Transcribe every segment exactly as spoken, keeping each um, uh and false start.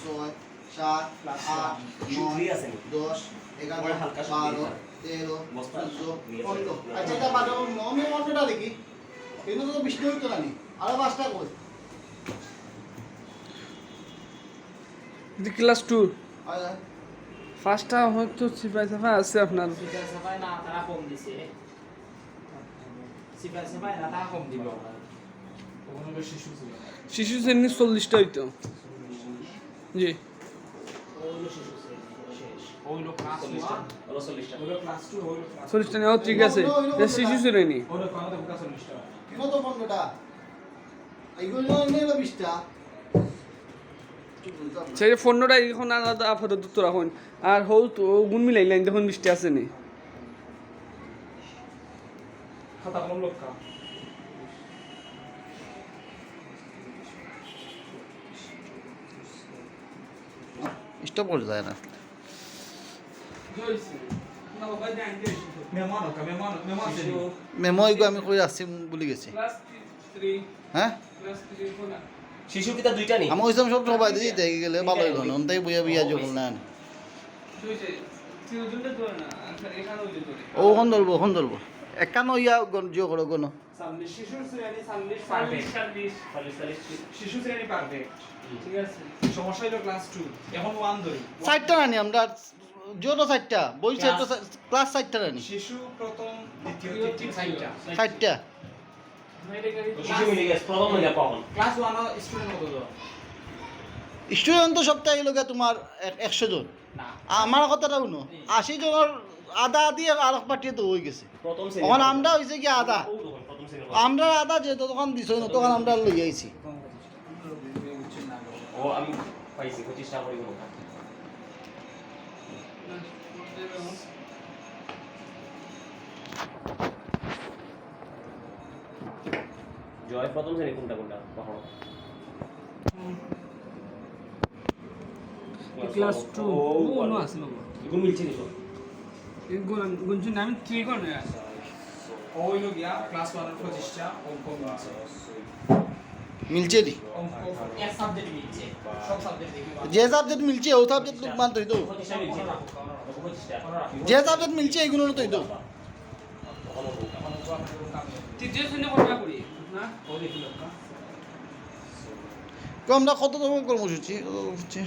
ছয়, সাত, আট, নয়, দশ, এগারো, বারো, তেরো, চোদ্দ, পনেরো। আচ্ছা, এটা বারো, আমি পনেরোটা দেখি। কিন্তু তো বিশটা হইতো না নি। আরো পাঁচটা কই? এটা ক্লাস টু। আচ্ছা। ফার্স্টটা হয়তো সিপাই সাফাই আছে আপনার। সিপাই সাফাই না, তারা কম দিছে। সিপাই সাফাই না, তারা কম দিল। শিশু শ্রেণী চল্লিশটা হইতো। জি। চল্লিশটা নিয়ে, ও, ঠিক আছে। শিশু শ্রেণী। সেই পনেরোটা এখন আলাদা আপাতত তো রাখুন। আর হউ তো গুণ মিলাইলেন, দেখুন বিশটা আছে নি। খাতা কলম লক্কা। স্টপ করে যায় না। মেমো আনকা, মেমো আনকা, মেমো আছে নি? মেমো এগু আমি কই রাখছি, ভুলি গেছি। Class three. হ্যাঁ? ক্লাস থ্রি কোনা? শিশু কিতা দুইটা নি? আমি ওইসব সব সবাই দিতে গেলে ভালো হইলো না। অন্তাই বইয়া বিয়া যখন না। ও ওখান ধরবো, ওখান ধরবো। একখান ইয়া গণ-, জিও করো গণ। চল্লিশ, শিশু শ্রেণী চল্লিশ, চল্লিশ, চল্লিশ। চল্লিশ, চল্লিশ। শিশু শ্রেণী পারফেক্ট। ঠিক আছে। সমস্যা হইলো ক্লাস টু। এখন ওয়ান ধরি। চারটা আনি আমরা, জিওটা চারটা। বই ক্লাস চারটা, ক্লাস চারটা আনি। শিশু প্রথম, দ্বিতীয়, তৃতীয়, চারটা। চারটা। শিশু মিলে গেছে, প্রথম হইলে কখন? ক্লাস ওয়ান স্টুডেন্ট কত জন? স্টুডেন্ট তো সপ্তাহে হইলো গিয়া তোমার এক-, একশো জন। না। আমার কথাটা শুনো, হুম। আশি জনের আধা আধি আর আরেক পার্টি তো হয়ে গেছে। প্রথম শ্রেণী। এখন আমরা হইছে কি আধা? ও তখন প্রথম শ্রেণী। আমরা আধা যেহেতু তখন দিছই না, তখন আমরা লই আইছি। ও, আমি পাইছি, পঁচিশ টাকা করে কোনো। জয়, প্রথম শ্রেণী কোনটা কোনটা? কখনো? Class two. ও, ও, অন্য আছে বাবা। এগুলো মিলছে নি তো? এগুলো গুনছি না, আমি থ্রি করে নিয়ে আসি। ও হইলো গিয়া ক্লাস ওয়ানের পঁচিশটা অঙ্ক মিলছে। মিলছে নি? অঙ্ক এক সাবজেক্ট মিলছে, সব সাবজেক্ট দেখি। যে সাবজেক্ট মিলছে, ও সাবজেক্ট মানতে হইতো। পঁচিশটা মিলছে। পনেরো রাখো, পনেরো রাখো। যে সাবজেক্ট মিলছে, এগুলো তো হইতো। তৃতীয় শ্রেণী কোনটা করি? না? ও দেখি লোকটা। তো আমরা কততম কর্মসূচি? কত কর্মসূচি?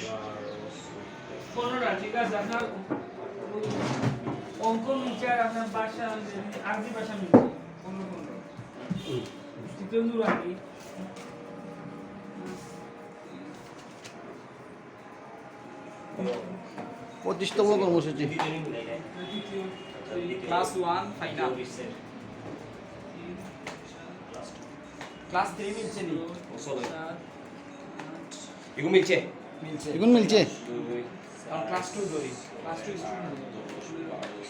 পনেরোটা, ঠিক আছে। আপনার অঙ্ক মিলছে আর আপনার ভাষা, আরবি ভাষা মিলছে। পনেরো, পনেরো। তৃতীয় নুরানি। পঁচিশতম কর্মসূচি। Class one final. Class three মিলছে নি? এগুলো মিলছে? মিলছে। এগুলো মিলছে? আর ক্লাস টু ধরি। Class two student.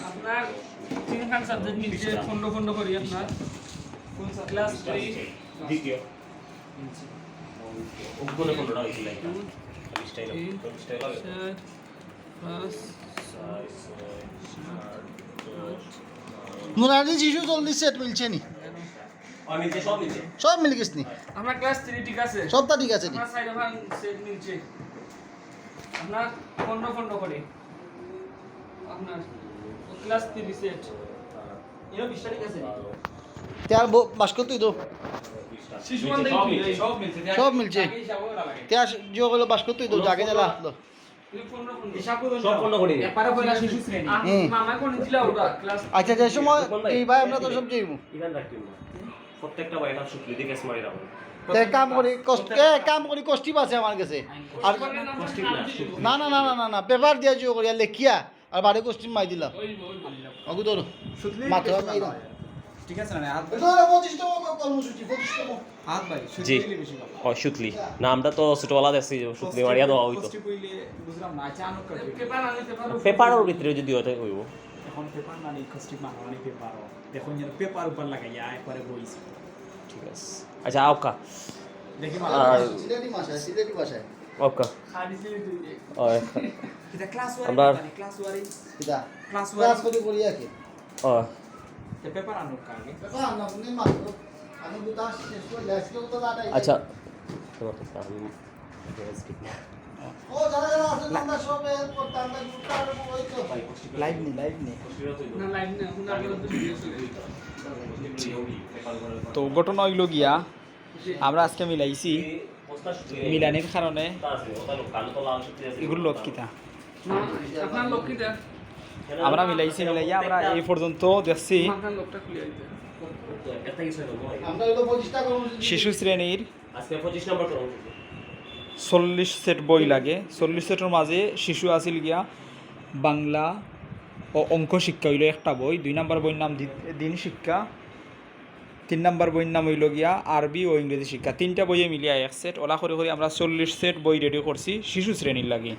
আপনার তিনখান সাবজেক্ট মিলছে, খণ্ড খণ্ড করি আপনার। কোন সাবজেক্ট? Class three. দ্বিতীয়। মিলছে। ওগুলো পনেরোটা হয়েছিল একটা। বিশটাই না। তিন, বিশটাই লাগে। চার, পাঁচ, ছয়, সাত, আট, দশ। নুরানি শিশু চল্লিশ সেট মিলছে নি? আর মিলছে, সব মিলছে। সব মিল গেছে নি? আপনার ক্লাস থ্রি ঠিক আছে? সবটা ঠিক আছে নি? আপনার সাইড ওখান সেট মিলছে। আপনার খণ্ড খণ্ড করে। আপনার ক্লাস থ্রি সেট। এরও বিশটা ঠিক আছে নি? তে আর ব-, বাস করতেই তো। শিশু ওয়ান থেকে সব মিলছে। সব মিলছে। তে আর জিও করলে বাস করতেই তো, জাগে জ্বালা আসলো। হিসাব করে সব পনেরো কোটি। একবারে পয়লা শিশু শ্রেণী। হুম। মামা কোন ছিল ওটা? ক্লাস আচ্ছা, যে সময় এই ভাই আমরা তো সব যাইবো। ইখান রাখবেন না। প্রত্যেকটা ভাই এটা শুক্লি দিয়ে ক্যাশ মারি রাখুন। তে কাম করি, কষ্ট-, এ, কাম করি, কষ্টি আছে আমার কাছে। আর কষ্টি না, শুক্লি। না, না, না, না, না, না, পেপার দিয়া জিও করিয়া লেখিয়া আর বাড়ি কষ্টি মাই দিলাম। অগু ধরো। শুক্লি মাত্র বেশি আমি ভালো হয়। ঠিক আছে না? আর এটা হলো পঁচিশতম কর্মসূচি, পঁচিশতম। হাত ভাই, জি। শুক্লি বেশি ভালো। ও, শুক্লি। না, আমরা তো ছোটবেলা দেখছি যে শুক্লি কষ্টি মারিয়া দেওয়া হইতো। কষ্টি কইলে বুঝলাম না, আচ্ছা, আনুক কাটবে। পেপার আনি, পেপার উপরে। পেপারের ভিতরে যদি হতে হইব। এখন পেপার মানে কষ্টি মানে অনেক পেপার। দেখুন যেন পেপার উপর লাগাইয়া একবারে বইছে। ঠিক আছে। আচ্ছা, আউক্কা। দেখি আর সিলেটি ভাষায়, সিলেটি ভাষায়। আউক্কা। খালি সিলেটি। ও, আচ্ছা। এটা ক্লাস ওয়ারি আমরা মানে, ক্লাস ওয়ারি। এটা ক্লাস ক্লাস ওয়ারি। করি করি আর কি। ও। তে পেপার আনুক আগে। পেপার আনো, আপনি মাত্র। আমি দুটা শেষ করে আজকে তো দাদা আচ্ছা। তোমার তো আমি ঠিক না। লাইভ নি, লাইভ নি। না, লাইভ না, এখন আপনারা তো ভিডিও চলে। তো ঘটনা অইলো গিয়া, আমরা আজকে মিলাইছি, মিলানির কারণে এগুর লগ কিতা? না, আপনার লগ কিতা? আমরা মিলাইছি, মিলাইয়া আমরা এই পর্যন্ত দেখছি আপনার লগটা খুলে দিতে। শিশু শ্রেণীর আজকে পঁচিশ নম্বর কর্মসূচি। চল্লিশ সেট বই লাগে। চল্লিশ সেটর মাঝে শিশু আছিল গিয়া বাংলা ও অঙ্ক শিক্ষা অইলো একটা বই, দুই নাম্বার বইর নাম দি-, দিন শিক্ষা, তিন নাম্বার বইর নাম অইলো গিয়া আরবি ও ইংরেজি শিক্ষা। তিনটা বইয়ে মিলিয়া এক সেট। ওলা করি করি আমরা চল্লিশ সেট বই রেডি করছি শিশু শ্রেণীর লাগি।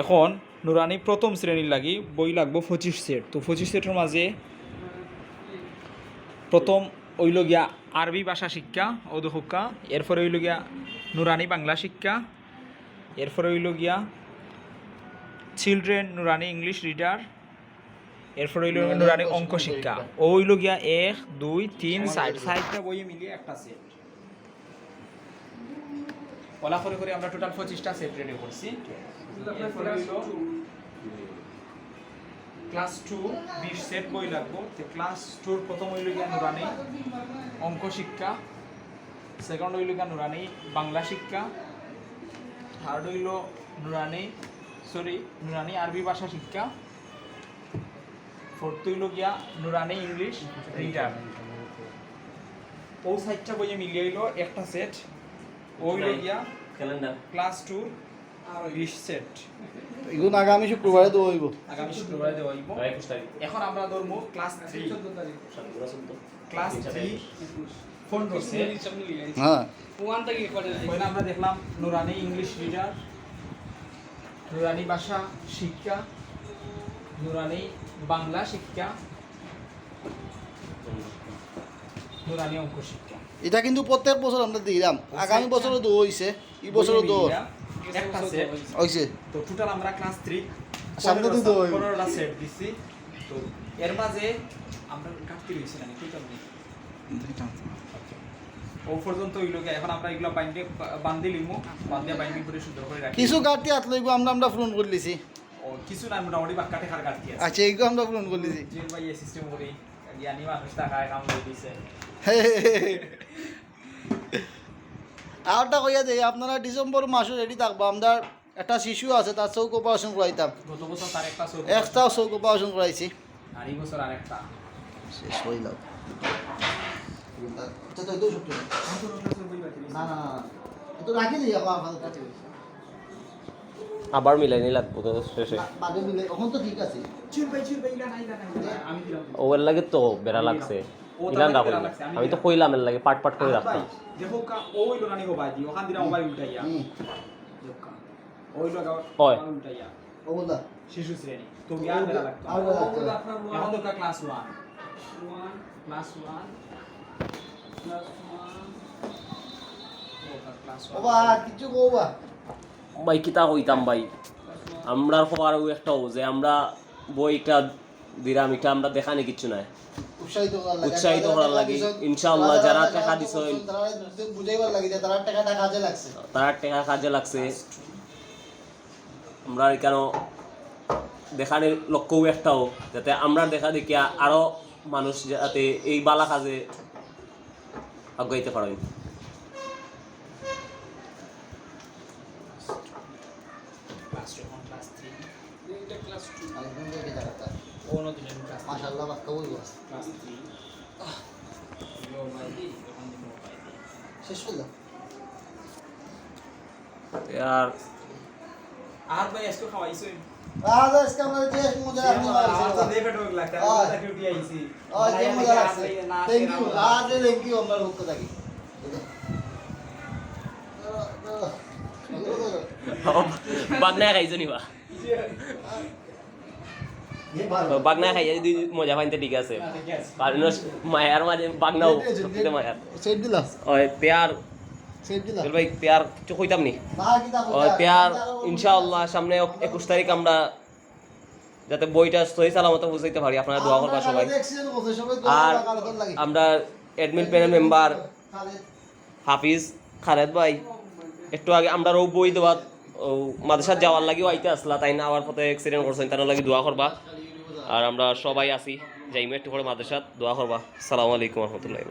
এখন নুরানি প্রথম শ্রেণীর লাগি বই লাগবো পঁচিশ সেট। তো পঁচিশ সেটর মাঝে প্রথম অইলো গিয়া আরবি ভাষা শিক্ষা, অউ দেখউক্কা, এরপরে অইলো গিয়া নুরানি বাংলা শিক্ষা, এরপরে অইলো গিয়া চিলড্রেন নুরানি ইংলিশ রিডার, এরপরে অইলো নুরানি অঙ্ক শিক্ষা। অউ অইলো গিয়া এক, দুই, তিন, চাইর, চাইরটা বইয়ে মিলিয়ে একটা সেট। ওলা করি করি আমরা টোটাল পঁচিশটা সেট রেডি করছি। এরপরে অইলো ক্লাস টু, বিশ সেট বই লাগবো। তো ক্লাস টুর প্রথম অইলো গিয়া নুরানি অঙ্ক শিক্ষা, সেকেন্ড অইলো গিয়া নুরানি বাংলা শিক্ষা, থার্ড অইলো নুরানি, সরি, নুরানি আরবি ভাষা শিক্ষা, ফোর্থ অইলো গিয়া নুরানি ইংলিশ রিডার। অউ চাইরটা বইয়ে মিলিয়ে অইলো একটা সেট। অউ অইলো গিয়া ক্যালেন্ডার। ক্লাস টুর বিশ সেট। এগুন আগামী শুক্রবারে দেওয়া অইবো। আগামী শুক্রবারে দেওয়া অইবো। একুশ তারিখ। এখন আমরা ধরমু ক্লাস থ্রি। ক্লাস থ্রি, পনেরো সেট। হ্যাঁ। পয়লা আমরা দেখলাম নুরানি ইংলিশ রিডার, নুরানি ভাষা শিক্ষা, নুরানি বাংলা শিক্ষা, নুরানি অঙ্ক শিক্ষা। এটা কিন্তু প্রত্যেক বছর আমরা দিলাম, আগামী বছরও দেওয়া অইছে, এই বছরও দেওয়া একটা সেট। অইছে। তো টোটাল আমরা ক্লাস থ্রি সামনে তো দেওয়া অইবো। পনেরোটা সেট দিছি। তো এর মাঝে আমরা ঘাটতি রইছে না, টোটাল নেই। ও পর্যন্ত অইলো গিয়া, এখন আমরা এগুলা বাইন্ডে বান্ধি লিমু, বান্ধিয়া বাইন্ডিং করে সুন্দর করে রাখি। কিছু ঘাটতি আত লইবো, আমরা আমরা পূরণ করি লিছি। ও কিছু নাই, মোটামুটি বাক্কা টেকার ঘাটতি আছে। আচ্ছা, এইগুলো আমরা পূরণ করি লিছি। যে ভাই এই সিস্টেম করি, জ্ঞানী মানুষ টাকায় কাম করে দিছে। আরটা কইয়া দেই, আপনারা ডিসেম্বর মাসো রেডি থাকবা। আমরা একটা শিশু আছে, তার চোখ অপারেশন করাইতাম, গত বছর তার একটা চোখ, একটা চোখ অপারেশন করাইছি। আর এই বছর আরেকটা। শেষ অইল। আচ্ছা, তো এটাও সত্যি। না, না, না, না। তো রাখি দিই, আবার আপাতত। আবার মিলাইনি লাগবো তো শেষে। না, বাদে মিলে, এখন তো ঠিক আছে। চুল ভাই, চুল ভাই, ইলা নাই, ইলা নাই, ইলা নাই। আমি দিলাম। ও এর লাগে তো বেড়া লাগছে। ও তো ইলান আমার রাখুন। বেড়া লাগছে, আমি আমি তো দিলাম। কইলাম এর লাগে পাট পাট করে রাখতাম। দেখো কা, ও অইলো নানি হবাই দি, ওখান দিলাম হবাই উল্টাইয়া। হুম। দেখো কা, ও অইলো গা, হয়। উল্টাইয়া। ও বলদা। শিশু শ্রেণী। তো কি আর বেড়া লাগতো? আর বেড়া লাগতো না। এখন তো class one. One, class one. Class one. ও, ক্লাস ওয়ান। ও বা, কিছু গো বা। ভাই, কিতা কইতাম ভাই, আমরা খবর একটা যে আমরা বইটা দিলাম, এটা আমরা দেখানি কিচ্ছু নাই। উৎসাহিত করার লাগি। উৎসাহিত করার লাগি। ইনশাআল্লাহ, যারা টাকা দিছইন, তারা বুঝাইবার লাগি যে তারা টাকাটা কাজে লাগছে। তারা টাকা কাজে লাগছে। আমরা এখানে দেখানির লক্ষ্যও একটাও, যাতে আমরা দেখা দেখিয়া আরো মানুষ যাতে এই বালা কাজে আগাইতে পারেন। ক্লাস টু, এখন ক্লাস থ্রি। এটা ক্লাস টু। আরেকজন দেখে যারা তার। ও নতুন ক্লাস থ্রি। মাশাআল্লাহ, বাক্কা বই বস। Class three. ইয়ো ভাই, এখন দিন ভাই। শেষ করলাম। আর আর ভাই, আজকে খাওয়াইছো? আজ আজকে আমরা যে মজা রাখতে আমার তো পারছি। দেবে ডোক লাগতে, হয়। আমি তো ডিউটি আইছি। ও, যে মজা লাগছে। Thank you। আজ thank you, আমরা পক্ষ থাকি। বাগনা খাইছো নিবা? এ ভালো। বাগনা খাইয়া যদি মজা পাইতে ঠিক আছে। কারণ মায়ার মাঝে বাগনাও সবথেকে মায়ার। সেট দিলাম। ওই পেয়ার, সেট দিলাম। ভাই পেয়ার কিছু কইতাম নি। না, কিতা ওই পেয়ার ইনশাআল্লাহ সামনে একুশ তারিখ আমরা যাতে বইটা সহি সালামতে পৌঁছাইতে পারি, আপনারা দোয়া করবা সবাই। আর আমরা অ্যাডমিন প্যানেল মেম্বার হাফিজ খালেদ ভাই একটু আগে আমরা ও বই দেওয়াত ও মাদ্রাসাত যাওয়ার লাগিও আইতা আছলা, তাইন আওয়ার পথে accident করছইন, তান লাগি দোয়া করবা। আর আমরা সবাই আছি, যাইমু একটু পরে মাদ্রাসাত, দোয়া করবা। আসসালামু আলাইকুম রহমতুল্লাহ।